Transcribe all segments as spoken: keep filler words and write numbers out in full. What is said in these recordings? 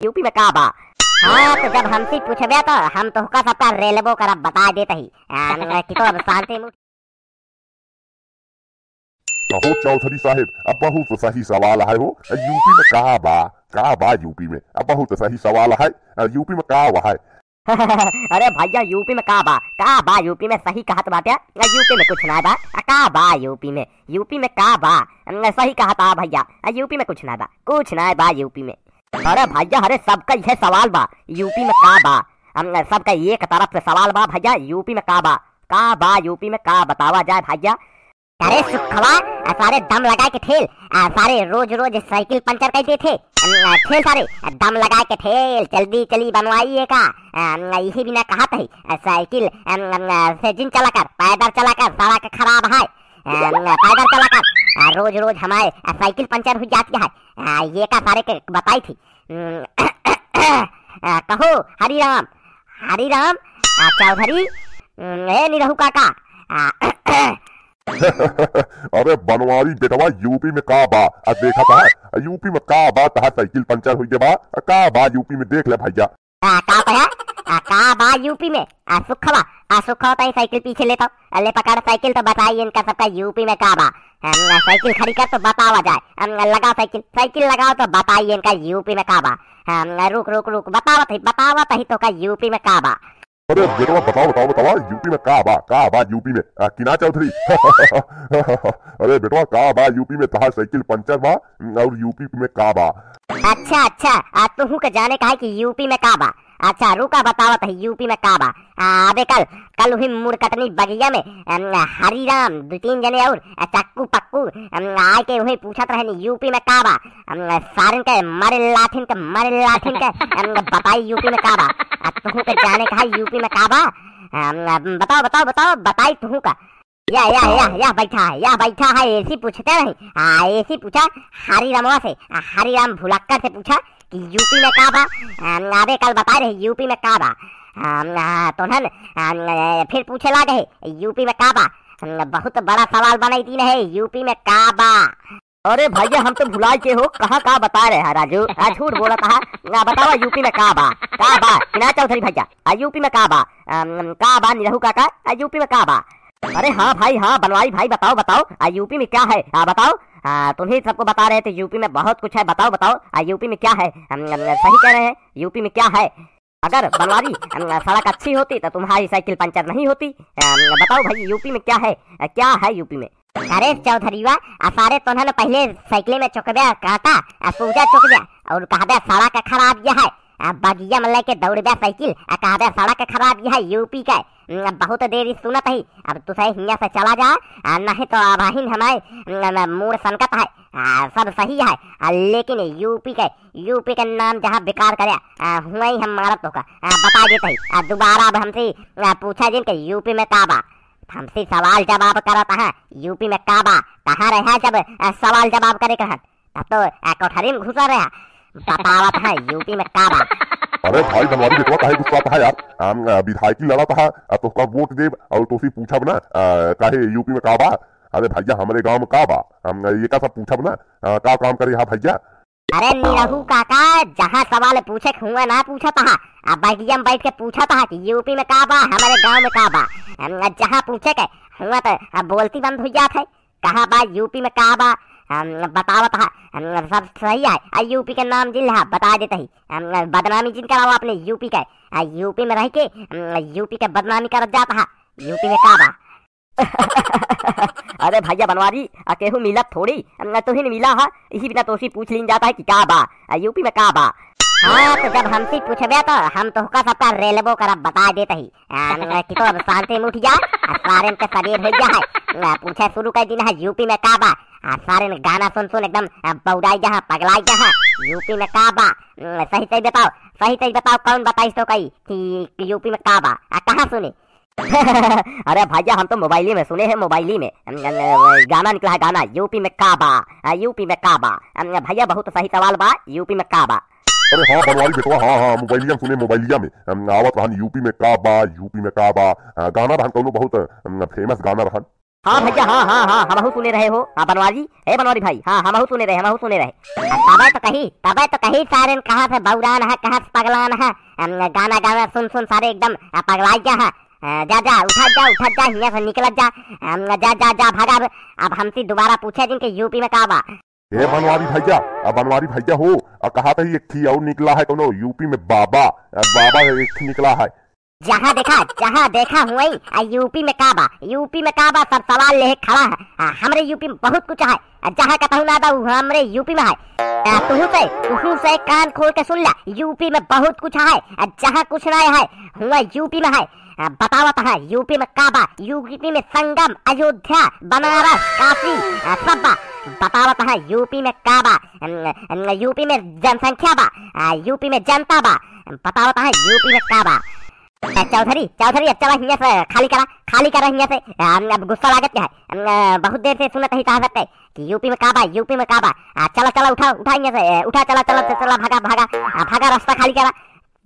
यूपी में का बा? हाँ, तो जब हमसे पूछबे तो हम तोहका सबका रेलबो करब, बता देत ही। आ, कि तो अब शांति मुठ। कहो चौधरी साहेब, अब बहुत सही सवाल है हो, यूपी में का बा? का बा यूपी में? अब बहुत सही सवाल है, यूपी में का बा है? अरे भैया, यूपी में का बा? का बा यूपी में? सही कहत बाटे, यूपी में कुछ ना बा। आ, का बा यूपी में? यूपी में का बा? अम, सही कहत आ भैया, आ, यूपी में कुछ ना बा, कुछ ना बा यूपी में। अरे भैया, अरे सबका यह सवाल बा, यूपी में का बा? अम, सबका एक तरफ से सवाल बा भैया, यूपी में का बा? का बा यूपी में का? बतावा जाए भैया। अरे सुखवा, आ, सारे दम लगाए के ठेल, आ, सारे रोज रोज साइकिल पंचर कर देथे। अम, आ, ठेल सारे, आ, दम लगाए के ठेल, जल्दी चली बनवाइए का। अम, यही बिना कहत है, आ, साइकिल, अम, अम, आ, से जिन चला कर, पैदल चला कर, सड़क खराब है। अम, पैदल चला कर, आ, रोज रोज हमारे, आ, साइकिल पंचर हो जाती है। आ, ये का सारे के बताई थी। अम, आ, कहो हरिराम, हरिराम, आ, चौधरी, अम, ए निरहू काका, आ, अरे बनवारी बेटवा, यूपी में का बा? आ, देखा था, यूपी में का बा? तहार साइकिल पंचर हो गया बा। आ, का बा यूपी में? देख ले भैया। आ, का बा? आ, का बा यूपी में? आ, सुखवा, आ, सुखवा, तई साइकिल पीछे लेता। आ, ले पकड़ साइकिल, तो बताई इनका सबका यूपी में का बा। हम, आ, साइकिल खड़ी कर तो बतावा जाए। हम, लगा साइकिल, साइकिल लगाओ तो बताई इनका यूपी में का बा। हम, रुक, रुक, रुक, बतावत ही, बतावत ही तोका यूपी में का बा। अरे बेटवा, बताओ, बताओ, बताओ, यूपी में का बा, का बा यूपी में? आ, कि ना चौधरी? अरे बेटवा, का बा यूपी में? तहार साइकिल पंचर बा, और यूपी में का बा? अच्छा, अच्छा, आ, तुहू के जाने का है कि यूपी में का बा? अच्छा, रुका, बतावत है यूपी में का बा। आ, अबे कल, कल वही मुड़कटनी बगिया में, अम, हरीराम, दो तीन जने और, आ, चक्कू पक्कू, अम, आए के वही पूछत रहनी यूपी में का बा। अम, सारन के मारे लाठिन के, मारे लाठिन के, अम, बताई यूपी में का बा। आ, तुहू के जाने का है यूपी में का बा? अम, अम, बताओ, बताओ, बताओ, बताई तुहू का। या, या, या, या बैठा है, या बैठा है, ऐसी पूछते नहीं। आ, ऐसी पूछा हरी रामवा से, आ, हरी राम भुलक्कड़ से पूछा कि यूपी में का बा। अम, अबे कल बता रहे यूपी में का बा। अम, आ, तोहन, अम, फिर पूछे लागे है यूपी में का बा। अम, बहुत बड़ा सवाल बनाई दिन है, यूपी में का बा। अरे भैया, हम तो भुलाई के हो, कहाँ का बता रहे हैं राजू? आ, झूठ बोलत हा। आ, बतावा यूपी में का बा? का बा? कि ना चौधरी भैया, आ, यूपी में का बा? अम, का बा निरहू काका? आ, यूपी में का बा? अरे हाँ भाई, हाँ बनवारी भाई, बताओ, बताओ, आ, यूपी में क्या है? आ, बताओ। आ, तुम ही सबको बता रहे थे यूपी में बहुत कुछ है, बताओ, बताओ, आ, यूपी में क्या है? अम, अम, सही कह रहे हैं, यूपी में क्या है? अगर बनवारी, अम, सड़क अच्छी होती तो तुम्हारी साइकिल पंचर नहीं होती। अम, बताओ भाई, यूपी में क्या है? अ, क्या है यूपी में? अरे चौधरीवा, आ सारे तोहन पहले साइकिल में चोकबे काटा, आ पूजा चोकबे, और कहबे सड़क खराब यह है, आ बगिया में लेके दौड़बे साइकिल, आ कहबे सड़क खराब यह है यूपी के। अम, बहुत देरी सुनत ही, अब तू सही हियाँ से चला जा, आ नहीं तो अबहिन हमारे, अम, मूड़ सनकत है, आ सब सही है, आ लेकिन यूपी के यूपी के नाम जहाँ बेकार करे, आ, हुआई हम मारत तोहका, आ, बता देत ही। आ, दोबारा अब हमसे, आ, पूछा जिन के यूपी में का बा, हमसे सवाल जवाब करत है, यूपी में का बा, कहाँ रहा जब, आ, सवाल जवाब करे के रहन, तब तो, आ, कोठरी में घुसा रहा। बतावत है यूपी में का बा। अरे भाई बनवारी बेटवा, काहे गुस्सात है यार? हम, आ, विधायकी लड़त है, आ, तोहका वोट देब और तोसे पूछब ना, आ, काहे यूपी में का बा? अरे भैया, हमरे गांव में का बा? हम, आ, ये का सब पूछब ना, आ, का काम करे हा भैया? अरे निरहू काका, जहाँ सवाल पूछे के हुआ ना पूछत हा, आ बगिया में बैठ के पूछत हा कि यूपी में का बा, हमारे गांव में का बा। हम, जहाँ पूछे के हुआ तो, आ, बोलती बंद हो जात है। कहाँ बा यूपी में का बा? हम, बतावत हा, हम, सब सही है। आ यूपी के नाम जिन हा, बता देत ही। हम, बदनामी जिन करावा अपने यूपी के। आ यूपी में रह के, हम, यूपी के बदनामी करत जात हा। यूपी में का बा? अरे भैया बनवारी, आ केहू मिलत थोड़ी, अम, तुहिन मिला हा, इही बिना तोसी पूछ लीन जात है कि का बा, आ, यूपी में का बा। हाँ, तो जब हमसे पूछबे तो हम तोहका सबका रेलबो करब, बता देत ही। अम, कि तो अब शांति में उठ जा, आ सारेन के सबेर हो गया है। आ, पूछे शुरू कर दिन है यूपी में का बा, आ सारेन गाना सुन सुन एकदम, आ, बौराई जा है, पगलाई जा है। यूपी में का बा? अम, सही सही बताओ, सही सही बताओ, कौन बताइस तो कही कि यूपी में का बा, आ कहाँ सुने? अरे भैया, हम तो मोबाइली में सुने हैं, मोबाइली में। अम, अम, अम, गाना निकला है, गाना, यूपी में का बा, आ, यूपी में का बा। अम, भैया, बहुत सही सवाल बा, यूपी में का बा। अरे हाँ, बनवारी बेटवा, हाँ, हाँ, मोबाइलिया में सुने, मोबाइलिया में। अम, आवत रहन, यूपी में का बा, यूपी में का बा। आ, गाना रहन कौनो बहुत, अम, famous गाना रहन। हाँ भइया, हाँ, हाँ, हाँ, हमहू सुने रहे हो। हाँ बनवारी, ए बनवारी भाई, हाँ, हमहू सुने रहे, हमहू सुने रहे। आ, तबे तो कही, तबे तो कही सारेन कहाँ से बौरान है, कहाँ से पगलान है। हम गाना गाना सुन सुन सारे एकदम, आ, पगलाई गया है। आ, जा, जा, उठा जा, उठा जा, हियाँ से निकलत जा। हम जा, जा, जा, भागा अब। अब हमसे दोबारा पूछे जिनके यूपी में का बा। ए बनवारी भइया, आ बनवारी भइया हो, आ कहा था एक थी और निकला है कोनो यूपी में बाबा, आ बाबा एक थी निकला है। जहाँ देखा, जहाँ देखा हुई, आ यूपी में का बा, यूपी में का बा, सब सवाल लेहे खड़ा है। आ, हमरे यूपी में बहुत कुछ है, आ जहाँ कतहु ना बा, उ हमरे यूपी में है। आ, तुहू से, तुहू से कान खोल के सुन ला, यूपी में बहुत कुछ है, आ जहाँ कुछ ना है, हुआ यूपी में है। आ, बतावत है, यूपी में का बा, यूपी में संगम, अयोध्या, बनारस, काशी, आ, सब बा। बतावत है, यूपी में का बा, अम, अम, यूपी में जनसंख्या बा, आ, यूपी में जनता बा। बतावत है, यूपी में का बा। ए, चौधरी, चौधरी, अब चला हियाँ से, खाली करा, खाली करा हियाँ से। आ, अब गुस्सा लागत क्या है? अम, आ, बहुत देर से सुनत ही चाहत है कि यूपी में का बा, यूपी में का बा। आ, चला, चला, उठा, उठा हियाँ से, ए, उठा, चला, चला, चला, चला, भागा, भागा, आ, भागा, रास्ता खाली करा।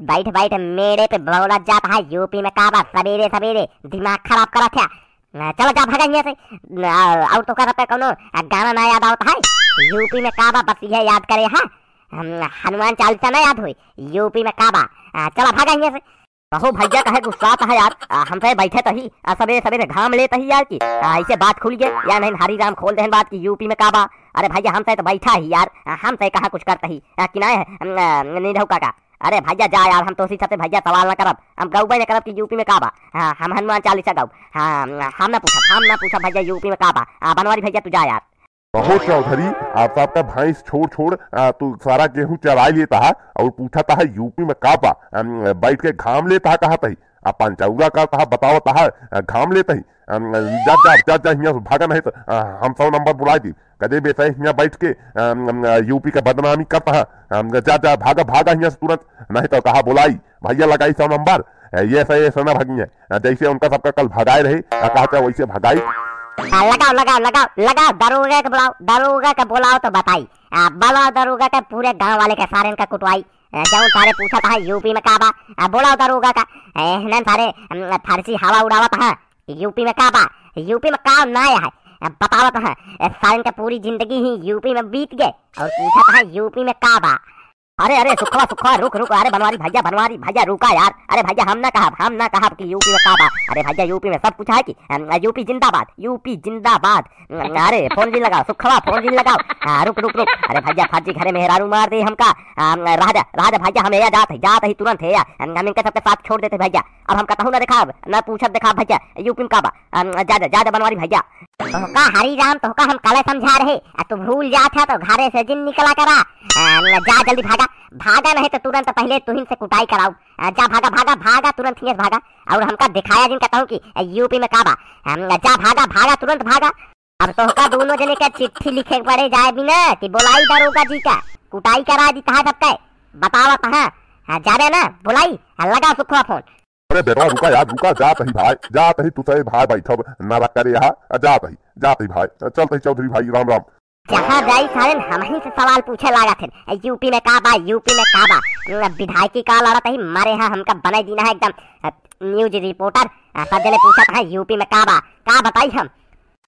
बैठ, बैठ, मेड़े पे बौला जात है, यूपी में का बा, सबेरे, सबेरे दिमाग खराब करत है। आ, चला, जा, भागा हियाँ से। आ, और तोका पे कोनो, आ, गाना ना याद आवत है? यूपी में का बा, बस यह याद करे, हाँ? हम, हनुमान चालीसा ना याद होई, यूपी में का बा। आ, चला, भागा हियाँ से। कहो भइया, काहे गुस्सात है यार? आ, हम तो बैठे तही, आ, सबेरे सबेरे घाम लेत ही यार की, आ, ऐसे बात खुल गए या नहीं, हरी राम खोल देहन बात की यूपी में का बा। अरे भइया, हम तो बैठा ही यार, आ, हम तो कहाँ कुछ करत ही, आ, कि नाहीं है, अम, आ, निरहू काका। अरे भइया जा यार, हम तोसी सबसे भइया सवाल ना करब, हम गौबे ना करब कि यूपी में का बा। हाँ, हम हनुमान चालीसा गाउब। हाँ, हम ना पूछब, हम ना पूछब भइया यूपी में का बा। आ, बनवारी भइया तू जा यार। कहो चौधरी, आप सबका भैंस छोड़ छोड़, आ, तू सारा गेहूं चराई लेता है और पूछता है यूपी में का बा, अम, बैठ के घाम लेता है, कहत ही, आ, पंचौरा करता है, बतावता है, आ, घाम लेता ही, अम, जा, जा, जा, जा, हियां से भागा, नहीं तो, आ, हम सौ नंबर बुलाई दी, कदे बेसै हियां बैठ के, अम, अम, यूपी का बदनामी करता है, अम, जा, जा, भागा, भागा हियां से तुरंत, नहीं तो कहा बुलाई, भइया लगाई सौ नंबर, ए, ये सही, ये सही ना भगिए। आ, जैसे उनका सबका कल भगाए रहे, आ, कहा था वैसे भगाई। आ, लगाओ, लगाओ, लगाओ, लगाओ, दरोगा के बुलाओ, दरोगा के बुलाओ तो बताई। आ, बुलाओ दरोगा के, पूरे गांव वाले के सारे इनका कुटवाई। आ, जौन सारे पूछत है यूपी में का बा, आ, बुलाओ दरोगा का। ए, हनन सारे, अम, फर्जी हवा उड़ावत है, यूपी में का बा, यूपी में का ना है, आ, बतावत है। ए, सारे इनका पूरी जिंदगी ही यूपी में बीत गए और पूछत है यूपी में का बा। अरे, अरे, सुखवा, सुखवा, रुक, रुक, अरे, बनवारी भइया, बनवारी भइया, रुका यार। अरे भइया, हम ना कहब, हम ना कहब कि यूपी में का बा। अरे भइया, यूपी में सब कुछ है कि, अम, यूपी जिंदाबाद, यूपी जिंदाबाद। अरे, फोन जिन लगाओ, सुखवा, फोन जिन लगाओ। हाँ, रुक, रुक, रुक। अरे भइया, फर्जी घरे मेहरारू मार दे हमका। अम, रह जा, रह जा भइया, हम एया जात है, जात है तुरंत है या। अम, हम इनके सबके साथ छोड़ देते भइया। अब हम कतहू ना देखाब, ना पूछब देखाब भइया, यूपी में का बा। अम, जा, जा, जा, जा बनवारी भइया। तोहका हरी राम, तोहका हम काले समझा रहे, आ तू भूल जात है तो घरे से जिन निकला करा। आ, जा जल्दी भागा, भागा नहीं तो तुरंत पहले तुहिन से कुटाई कराऊ। आ, जा भागा, भागा, भागा, तुरंत हियां से भागा। और हमका दिखाया जिन कहता हूँ कि यूपी में का बा। आ, जा भागा, भागा, तुरंत भागा। अब तोहका दोनों जने के चिट्ठी लिखे के पड़े जाए बिना कि बोलाई दरोगा जी का, कुटाई करा दी तहा सबके। बतावा तहा, हाँ, जाबे ना, बोलाई, हाँ, लगा सुखवा फोन। अरे बेटवा रुका यार, रुका, जात ही भाई, जात ही तू सही भाई बैठब, ना रख करे यहाँ, जात ही, जात ही भाई, चलत ही चौधरी भाई, राम राम। जहाँ जाई सारेन हमही से सवाल पूछे लागत हैं, यूपी में का बा, यूपी में का बा, विधायकी का लड़त ही, मारे हाँ हमका बनाई दीना है एकदम news reporter। सब जने पूछत है यूपी में का बा, का बताई हम।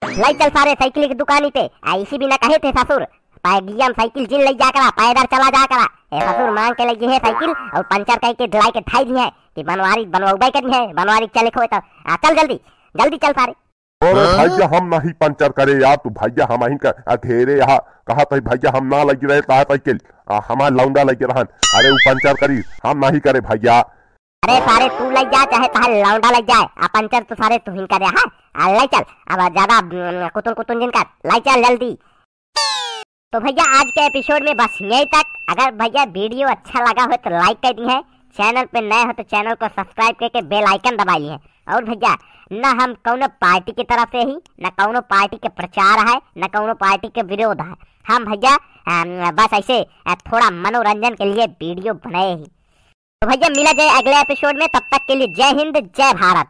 लाई चल सारे साइकिल की दुकानी पे, ऐसी भी ना कहे थे ससुर, पैगिया में साइकिल जिन लई जा करा, पैदल चला जा करा। ए ससुर मांग के लई है साइकिल और पंचर कई के ढिलाई के ठाई दी है कि बनवारी बनवाउबे करी है, बनवारी चले खोए तो। आ, चल जल्दी, जल्दी चल सारे। अरे भैया हम नहीं पंचर करे यार, तू भैया हम अहिन का घेरे यहाँ कहा तही भैया हम ना लगी रहे ता साइकिल, आ, हमार लौंडा लगे रहन। अरे उ पंचर करी, हम नहीं करे भैया। अरे सारे तू लई जा चाहे तहार लौंडा लई जाए, आ पंचर तो सारे तू ही करे, हाँ? आ लई चल, अब ज्यादा, उम, कुतुन कुतुन जिन कर, लई चल जल्दी। तो भैया आज के एपिसोड में बस यही तक। अगर भैया वीडियो अच्छा लगा हो तो लाइक कर दी है, चैनल पे नए हो तो चैनल को सब्सक्राइब करके बेल आइकन दबा ली है। और भैया ना हम कौनो पार्टी की तरफ से ही, ना कौनो पार्टी के प्रचार है, ना कौनो पार्टी के विरोध है। हम भैया, अम, बस ऐसे, अ, थोड़ा मनोरंजन के लिए वीडियो बनाए ही। तो भैया मिला जाए अगले एपिसोड में, तब तक के लिए जय हिंद, जय भारत।